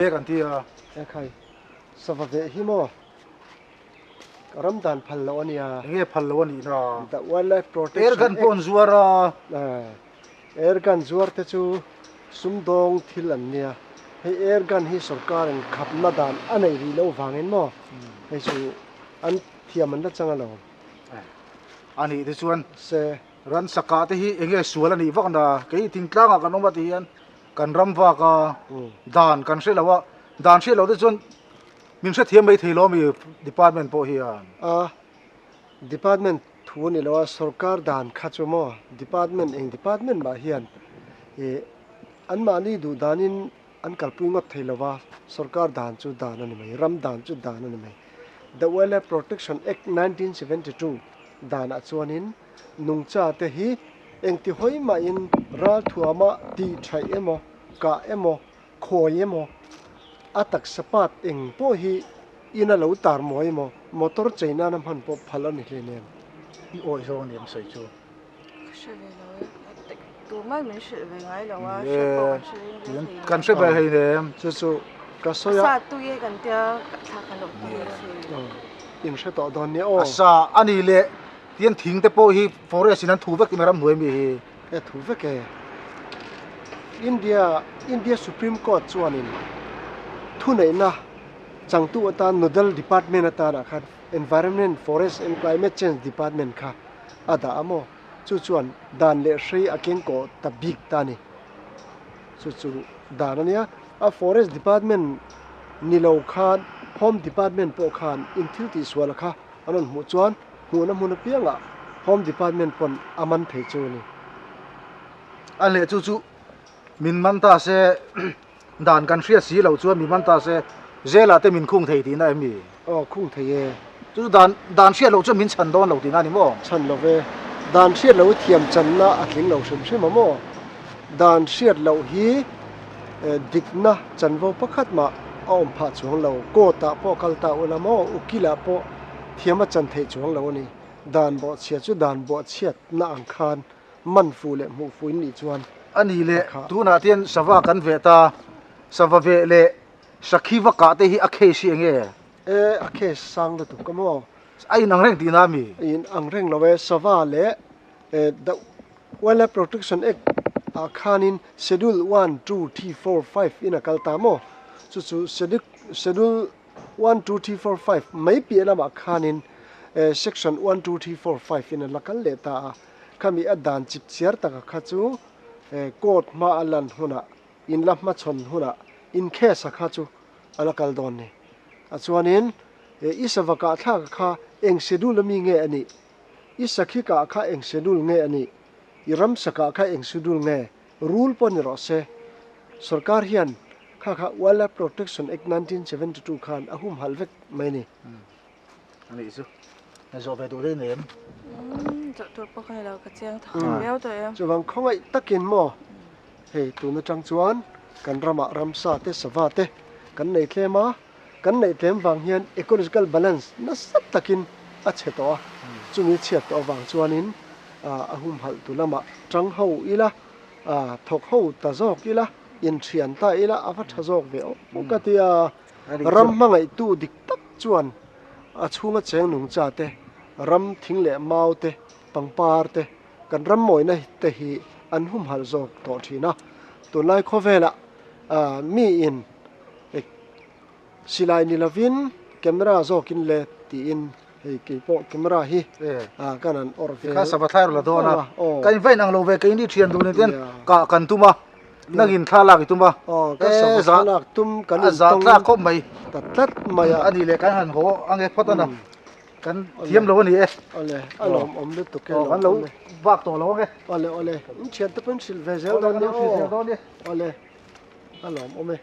E kan ti a. E khai, sava veh hi maw? Ka ram dan phal loh a nia. Enge phal loh a nih na? The Wildlife Protection Act. Air gun pawh an zuar a. Air gun zuar te chu sumdawng thil an nia. Hei air gun hi sorkar in khapna dan a neih rih loh vangin maw? Hei chu an thiam an la chang alawm. A nih te chuan se ransa kah te hi enge sual a nih vak na? Kei thingtlangah kan awm a ti hian Kan ram vak a, dan kan hre lo a, dan hriat loh te chuan min hrethiam mai thei lo ami department pawh hian. A, department thu a ni lo a, sorkar dan kha chu maw department eng department mah hian ih anmahni duh danin an kalpui ngawt thei lo va, sorkar dan chu dan a ni mai, ram dan chu dan a ni mai. The Wildlife Protection Act 1972 danah chuanin Nungcha te hi engti hawi mahin ralthuama tih thaih emaw, kah emaw, khawi emaw, a taksa pat eng pawh hi ina lo tar mawi emaw, motor chei nana hman pawh phal a ni hlen em? I awih zawng a ni em sawi chu? Ka hre ve lo e, tumah min hrilh ve ngai lo a, hre pawh kan hre reng reng thei Kan hre ve hei nem. Chu chu ka sawi a. A sa tui e kan tia, thla kan awm tui a si. In hre tawh dawn nia aw. A sa a ni leh Tian thing te pawh hi forest in an thu vek tih mai ramhnuai mi hi. E thu vek e. India India Supreme Court chuanin thuneihna changtu atan Nodal Department atanah khan Environment, Forest and Climate Change Department kha a dah a maw? Chu chuan dan leh hrei a keng kawh ta bik ta a ni. Chu chu dan a nia. A Forest Department ni lo khan Home Department pawh khan in thil tihsual kha An rawn hmuh chuan hmuhna hmun apiangah Home Department pawn a man thei chu a ni. A leh chu chu min man ta se, dan kan hriat si loh chuan min man ta se, jail ah te min khung thei tihna em ni? Aw, khung thei e. Chu chu dan dan hriat loh chuan min chhan dawn lo tihna a ni maw? Chhan lo ve. Dan hriat loh hi thiam channa a tling lo hrim hrim a maw? Dan hriat loh hi dikna chanvo pakhat mah a awm phah chuang lo. Court ah pawh kal ta ula maw, ukil ah pawh thiam a chan theih chuang lo a ni. Dan bawhchhia chu dan bawhchhiatna ang khan man fuh leh hmuh fuh in nih chuan A ni leh, a kha. tunah tian sava kan veh ta, sava veh leh sakhi va kah te hi a case hi eng nge? E, a case sang lutuk a maw? A inang reng tihna a mi? A inang reng lo e, sava leh The Wildlife Protection Act ah khanin Schedule one, two, three, four, five in a kal ta maw? Chu chu Schedule one, two, three, four, five mai piah lamah khanin Section one, two, three, four, five in a la kal leh ta a. Khami a dan chip chiar taka kha chu court hma a lan hunah, in la hmachhawn hunah in case a kha chu a la kal dawn ni. A chuanin i sava kahthlak kha eng schedule ami nge a nih? I sakhi kah kha eng schedule nge a nih? I ramsa kah kha eng schedule nge? Rule pawh ni rawh se. Sorkar hian kha kha Wildlife Protection Act 1972 khan a humhalh vek mai ni. A nih chu. Na zawh ve duh rei nei em? Umm, zawh tur pawh ka ni lo, ka chiang thak viau tawh em. Chuvang khawngaih takin maw hei tun atang chuan kan ramah ramsa te sava te kan nei tlem a, Kan neih tlem vang hian ecological balance nasa takin a chhe tawh a, chumi chhiat tawh avang chuanin a humhalh tu lamah tang ho ila, thawk ho ta zawk ila, inthian ta ila a va tha zawk ve awm ka ti a. Ram hmangaihtu dik tak chuan a chhunga cheng nungcha te, ram thing leh mau te, pangpar te, kan ram mawina te hi an humhalh zawk tawh thin a. Tunlai khawvelah miin Silai ni lovin camera zawkin le tiin hei keipawh camera hi kan han awrh ve Tikha sava thlai la dawn a ka in vain ang lo ve kei ni thian duh ni ten kah kan tum a nangin thla lak i tum a aw ka sava thla lak tum kan in tawng thlak khawp mai ta tlat mai a ani leh kan han haw ange phawt a na kan thiam lo ani e awle a lawm awm lutuk e kan lo vak tawh lo ange awle awle in thian te pawh in hrilh ve zel dawn nia aw awle a lawm awm e.